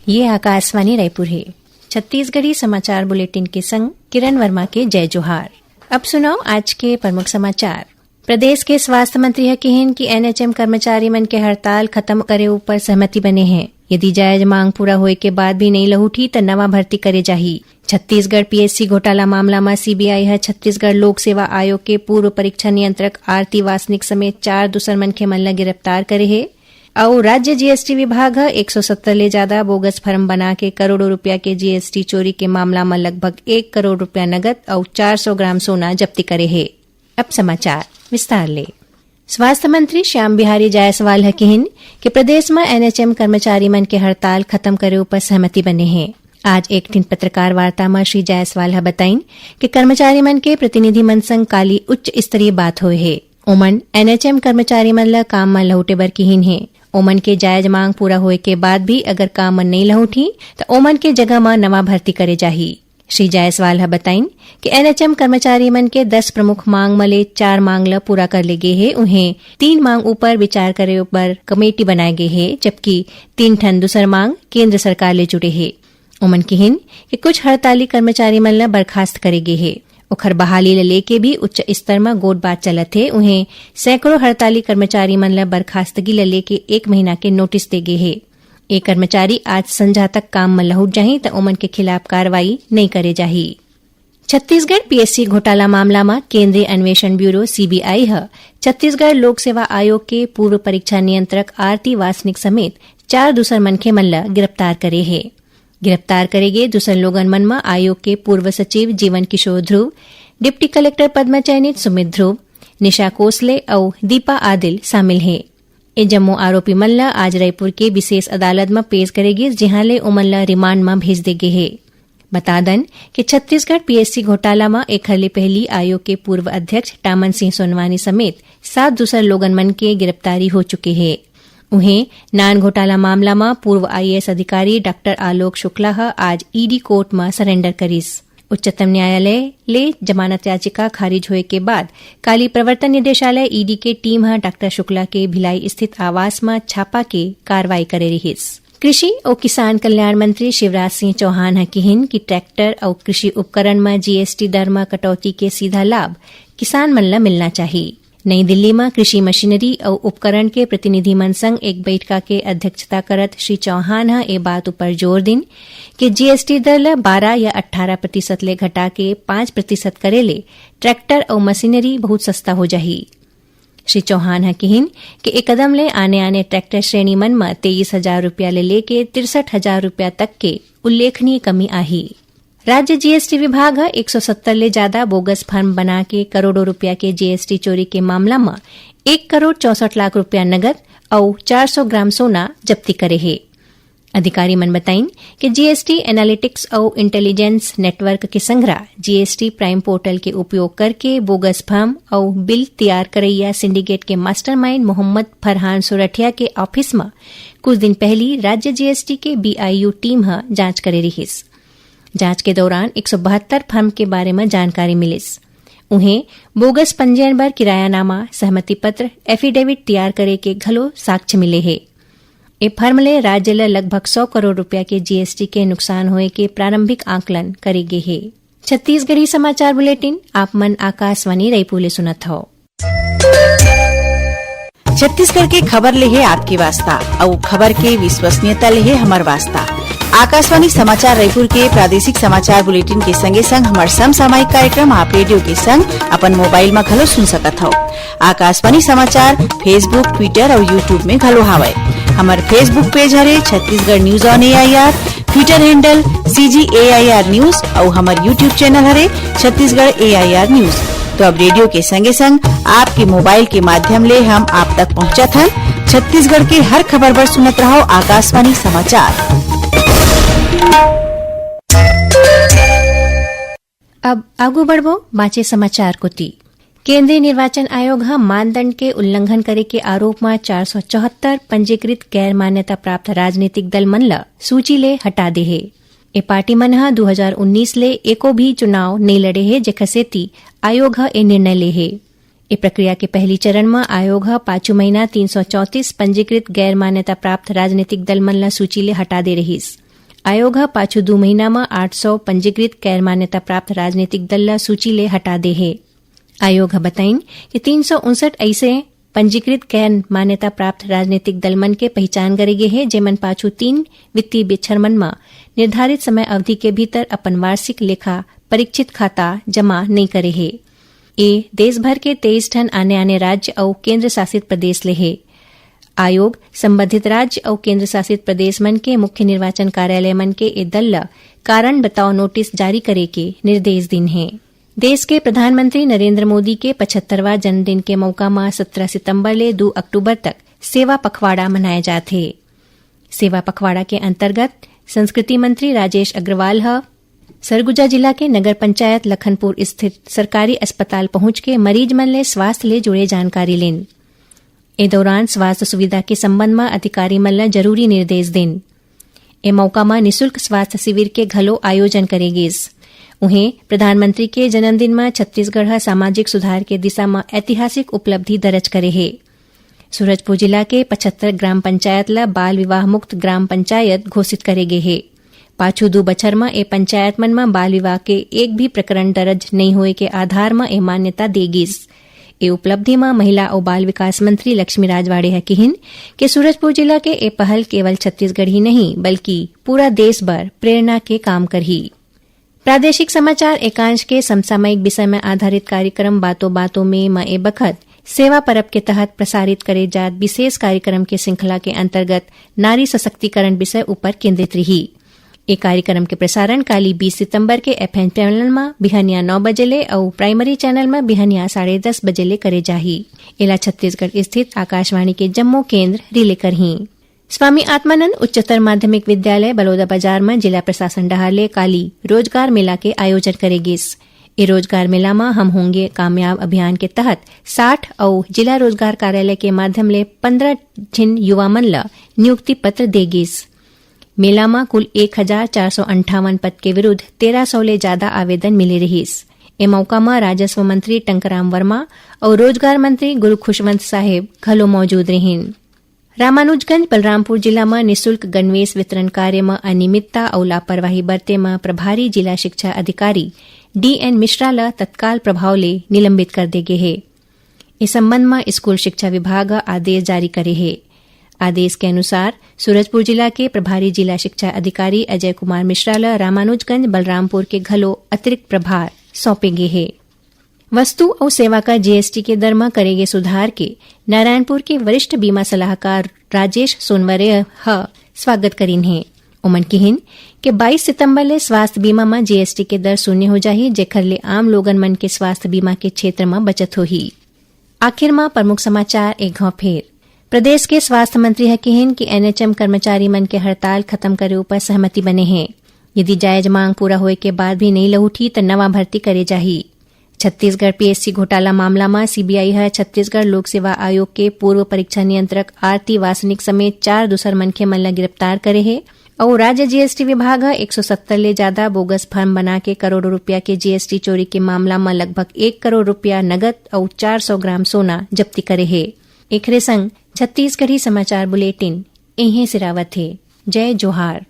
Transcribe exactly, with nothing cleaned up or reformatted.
ये आकाशवाणी रायपुर हे। छत्तीसगढ़ी समाचार बुलेटिन के संग किरण वर्मा के जय जोहार। अब सुनव आज के प्रमुख समाचार। प्रदेश के स्वास्थ्य मंत्री ह किहिन कि एनएचएम कर्मचारी मन के हड़ताल खत्म करे ऊपर सहमति बने हे। यदि जायज मांग पूरा होए के बाद भी नइ लहुटही, त नवा भर्ती करे जाही। छत्तीसगढ़ पीएससी घोटाला मामला म सीबीआई ह छत्तीसगढ़ लोक सेवा आयोग के पूर्व परीक्षा नियंत्रक आरती वासनिक समेत चार दूसर मनखे मन ल गिरफ्तार करे हे। अउ राज्य जीएसटी विभाग ह एक सौ सत्तर ले जादा बोगस फॉर्म बना के करोड़ों रुपया के जीएसटी चोरी के मामला म लगभग एक करोड़ रुपया नगद अउ चार सौ ग्राम सोना जब्ती करे हे। अब समाचार विस्तार ले। स्वास्थ्य मंत्री श्याम बिहारी जायसवाल ह किहिन कि प्रदेश म एनएचएम कर्मचारी मन के हड़ताल खत्म करे ऊपर सहमति बने हे। आज एक ठिन पत्रकार वार्ता म श्री जायसवाल ह बताइन कि कर्मचारी मन के प्रतिनिधि मन संग काली उच्च स्तरीय बात होए हे। ओमन एनएचएम कर्मचारी मन ल काम म लहुटे बर किहिन हे। ओमन के जायज मांग पूरा होए के बाद भी अगर काम म नइ लहुटही, त ओमन के जगह म नवा भर्ती करे जाही। श्री जायसवाल ह बताइन कि एनएचएम कर्मचारी मन के दस प्रमुख मांग म ले चार मांग ल पूरा कर ले गे हे। उहें, तीन मांग ऊपर विचार करे बर कमेटी बनाए गे हे, जबकि तीन ठन दूसर मांग केंद्र सरकार ले जुड़े हे। ओमन किहिन कि कुछ हड़ताली कर्मचारी मन ल बर्खास्त करे गे हे। ओखर बहाली ल लेके भी उच्च स्तर म गोठबात चलत हे। उहें, सैकड़ों हड़ताली कर्मचारी मन ल बर्खास्तगी ल लेके एक महीना के नोटिस दे गे हे। ए कर्मचारी आज संझा तक काम म लहुट जाही, त ओमन के खिलाफ कार्रवाई नइ करे जाही। छत्तीसगढ़ पीएससी घोटाला मामला म केंद्रीय अन्वेषण ब्यूरो, सीबीआई, ह छत्तीसगढ़ लोक सेवा आयोग के पूर्व परीक्षा नियंत्रक आरती वासनिक समेत चार दूसर मनखे मन ल गिरफ्तार करे हे। गिरफ्तार करे गे दूसर लोगन मन म आयोग के पूर्व सचिव जीवन किशोर ध्रुव, डिप्टी कलेक्टर पद म चयनित सुमित ध्रुव, निशा कोसले अउ दीपा आदिल शामिल हे। ए जम्मो आरोपी मन ल आज रायपुर के विशेष अदालत म पेश करे गिस, जिहां ले ओमन ल रिमांड म भेज दे गे हे। बता दन कि छत्तीसगढ़ पीएससी घोटाला म एखर ले पहिली आयोग के पूर्व अध्यक्ष टामन सिंह सोनवानी समेत सात दूसर लोगन मन के गिरफ्तारी हो चुके हे। उहें, नान घोटाला मामला म पूर्व आईएएस अधिकारी डॉक्टर आलोक शुक्ला ह आज ईडी कोर्ट म सरेंडर करिस। उच्चतम न्यायालय ले जमानत याचिका खारिज होए के बाद काली प्रवर्तन निदेशालय, ईडी, के टीम ह डॉक्टर शुक्ला के भिलाई स्थित आवास म छापा के कार्रवाई करे रिहिस। कृषि अउ किसान कल्याण मंत्री शिवराज सिंह चौहान ह किहिन कि ट्रैक्टर अउ कृषि उपकरण म जीएसटी दर म कटौती के सीधा लाभ किसान मन ल मिलना चाही। नई दिल्ली म कृषि मशीनरी अउ उपकरण के प्रतिनिधि मन संग एक बइठका के अध्यक्षता करत श्री चौहान ह ए बात उपर जोर दिन कि जीएसटी दर ल बारह या अट्ठारह प्रतिशत ले घटा के पाँच प्रतिशत करे ले ट्रैक्टर अउ मशीनरी बहुत सस्ता हो जाही। श्री चौहान ह किहिन कि ए कदम ले आने-आने ट्रैक्टर श्रेणी मन म तेईस हजार रुपया ले लेके तिरसठ हजार रुपया तक के उल्लेखनीय कमी आही। राज्य जीएसटी विभाग ह एक सौ सत्तर ले जादा बोगस फॉर्म बना के करोड़ों रुपया के जीएसटी चोरी के मामला म एक करोड़ चौसठ लाख रुपया नगद अउ चार सौ ग्राम सोना जब्ती करे हे। अधिकारी मन बताइन कि जीएसटी एनालिटिक्स अउ इंटेलिजेंस नेटवर्क के संघरा जीएसटी प्राइम पोर्टल के उपयोग करके बोगस फॉर्म अउ बिल तैयार करइया सिंडिकेट के मास्टरमाइंड मोहम्मद फरहान सोरठिया के ऑफिस म कुछ दिन पहिली राज्य जीएसटी के बीआईयू टीम ह जांच करे रिहिस। जांच के दौरान एक सौ बहत्तर फॉर्म के बारे म जानकारी मिलिस। उहें, बोगस पंजीयन बर किरायानामा, सहमति पत्र, एफिडेविट तैयार करे के घलो साक्ष्य मिले हे। ए फॉर्म ले राज्य ल लगभग सौ करोड़ रुपया के जीएसटी के नुकसान होए के प्रारंभिक आकलन करे गे हे। छत्तीसगढ़ी समाचार बुलेटिन आप मन आकाशवाणी रायपुर ले सुनत हव। छत्तीसगढ़ के खबर ले हे आपके वास्ता, अउ खबर के विश्वसनीयता ले हे हमर वास्ता। आकाशवाणी समाचार रायपुर के प्रादेशिक समाचार बुलेटिन के संगे संग हमर समसामयिक कार्यक्रम आप रेडियो के संग अपन मोबाइल म घलो सुन सकत हव। आकाशवाणी समाचार Facebook, Twitter अउ YouTube में घलो हावय। हमर Facebook पेज हरे Chhattisgarh news on AIR, Twitter handle CG AIR news अउ हमर YouTube चैनल हरे छत्तीसगढ़ एआईआर न्यूज। तो अब रेडियो के संगे संग आपके मोबाइल के माध्यम ले हम आप तक पहुंचत हन। छत्तीसगढ़ के हर खबर बर सुनत रहव आकाशवाणी समाचार। अब आगू बढ़बो बांचे समाचार कोति। केंद्रीय निर्वाचन आयोग ह मानदंड के उल्लंघन करे के आरोप म चार सौ चौहत्तर पंजीकृत गैर मान्यता प्राप्त राजनीतिक दल मन ल सूची ले हटा दे हे। ए पार्टी मन ह दू हजार उन्नीस ले एको भी चुनाव नइ लड़े हे, जेखर सेती आयोग ह ए निर्णय ले हे। ए प्रक्रिया के पहली चरण म आयोग ह पाछू महीना तीन सौ चौंतीस पंजीकृत गैर मान्यता प्राप्त राजनीतिक दल मन ल सूची ले हटा दे रहिस। आयोग ह पाछू दू महीना म आठ सौ पंजीकृत गैर मान्यता प्राप्त राजनीतिक दल ल सूची ले हटा दे हे। आयोग ह बताइन कि तीन सौ उनसठ अइसे पंजीकृत गैर मान्यता प्राप्त राजनीतिक दल मन के पहिचान करे गे हे, जेमन पाछू तीन वित्तीय बछर मन म निर्धारित समय अवधि के भीतर अपन वार्षिक लेखा परीक्षित खाता जमा नइ करे हे। ए देश भर के तेईस ठन आने-आने राज्य अउ केंद्र शासित प्रदेश ले हे। आयोग संबंधित राज्य अउ केंद्र शासित प्रदेश मन के मुख्य निर्वाचन कार्यालय मन के ए दल ल कारण बताओ नोटिस जारी करे के निर्देश दिन हे। देश के प्रधानमंत्री नरेंद्र मोदी के पचहत्तरवां जन्मदिन के मौका म सत्रह सितंबर ले दू अक्टूबर तक सेवा पखवाड़ा मनाया जाथे। सेवा पखवाड़ा के अंतर्गत संस्कृति मंत्री राजेश अग्रवाल ह सरगुजा जिला के नगर पंचायत लखनपुर स्थित सरकारी अस्पताल पहुंच के मरीज मन ले स्वास्थ्य ले जुड़े जानकारी लेन। ए दौरान स्वास्थ्य सुविधा के संबंध म अधिकारी मन ल जरूरी निर्देश देन। ए मौका म निशुल्क स्वास्थ्य शिविर के घलो आयोजन करे गिस। उहें, प्रधानमंत्री के जन्मदिन म छत्तीसगढ़ ह सामाजिक सुधार के दिशा म ऐतिहासिक उपलब्धि दर्ज करे हे। सूरजपुर जिला के पचहत्तर ग्राम पंचायत ल बाल विवाह मुक्त ग्राम पंचायत घोषित करे गे हे। पाछू दू बछर म ए पंचायत मन म बाल विवाह के एक भी प्रकरण दर्ज नइ होए के आधार म ए मान्यता दे गिस। ए उपलब्धि म महिला अउ बाल विकास मंत्री लक्ष्मी राजवाड़े ह किहिन कि सूरजपुर जिला के ए पहल केवल छत्तीसगढ़ ही नहीं, बल्कि पूरा देश बर प्रेरणा के काम करही। प्रादेशिक समाचार एकांश के समसामयिक विषय में आधारित कार्यक्रम बातों बातों में म ए बखत सेवा परब के तहत प्रसारित करे जात विशेष कार्यक्रम के श्रृंखला के अंतर्गत नारी सशक्तिकरण विषय ऊपर केंद्रित रही। ए कार्यक्रम के प्रसारण काली बीस सितंबर के एफएम चैनल म बिहनिया नौ बजे ले अउ प्राइमरी चैनल म बिहनिया साढ़े दस बजे ले करे जाही। एला छत्तीसगढ़ स्थित आकाशवाणी के जम्मो केंद्र रिले करही। स्वामी आत्मानंद उच्चतर माध्यमिक विद्यालय बलौदाबाजार म जिला प्रशासन डहार ले काली रोजगार मेला के आयोजन करे गिस। ए रोजगार मेला म हम होंगे कामयाब अभियान के तहत साठ अउ जिला रोजगार कार्यालय के माध्यम ले पन्द्रह झिन युवा मन ल नियुक्ति पत्र दे गिस। मेला म कुल एक हजार चार सौ अंठावन पद के विरुद्ध तेरह सौ ले जादा आवेदन मिले रिहिस। ए मौका म राजस्व मंत्री टंकराम वर्मा अउ रोजगार मंत्री गुरु खुशवंत साहेब घलो मौजूद रिहिन। रामानुजगंज बलरामपुर जिला म निशुल्क गणवेश वितरण कार्य म अनियमितता अउ लापरवाही बरते म प्रभारी जिला शिक्षा अधिकारी डीएन मिश्रा ल तत्काल प्रभाव ले निलंबित कर दे गे हे। इस संबंध म स्कूल शिक्षा विभाग ह आदेश जारी करे हे। आदेश के अनुसार सूरजपुर जिला के प्रभारी जिला शिक्षा अधिकारी अजय कुमार मिश्रा ल रामानुजगंज बलरामपुर के घलो अतिरिक्त प्रभार सौंपे गे हे। वस्तु अउ सेवा कर जीएसटी के दर म करे गे सुधार के नारायणपुर के वरिष्ठ बीमा सलाहकार राजेश सोनवरे ह स्वागत करिन हे। ओमन किहिन के बाईस सितंबर ले स्वास्थ्य बीमा म जीएसटी के दर शून्य हो जाही, जेखर ले आम लोगन मन के स्वास्थ्य बीमा के क्षेत्र म बचत होही। आखिर म प्रमुख समाचार एक घाव फेर। प्रदेश के स्वास्थ्य मंत्री ह किहिन कि एनएचएम कर्मचारी मन के हड़ताल खत्म करे ऊपर सहमति बने हे। यदि जायज मांग पूरा होए के बाद भी नइ लहुटही, त नवा भर्ती करे जाही। छत्तीसगढ़ पीएससी घोटाला मामला म सीबीआई ह छत्तीसगढ़ लोक सेवा आयोग के पूर्व परीक्षा नियंत्रक आरती वासनिक समेत चार दूसर मनखे मन ल गिरफ्तार करे हे अउ राज्य जीएसटी विभाग ह एक सौ सत्तर ले जादा बोगस फॉर्म बना के करोड़ों रुपया के जीएसटी चोरी के मामला म लगभग एक करोड़ रुपया नगद अउ चार सौ ग्राम सोना जब्ती करे हे। एखरे संग छत्तीसगढ़ी समाचार बुलेटिन इहें सिरावत हे। जय जोहार।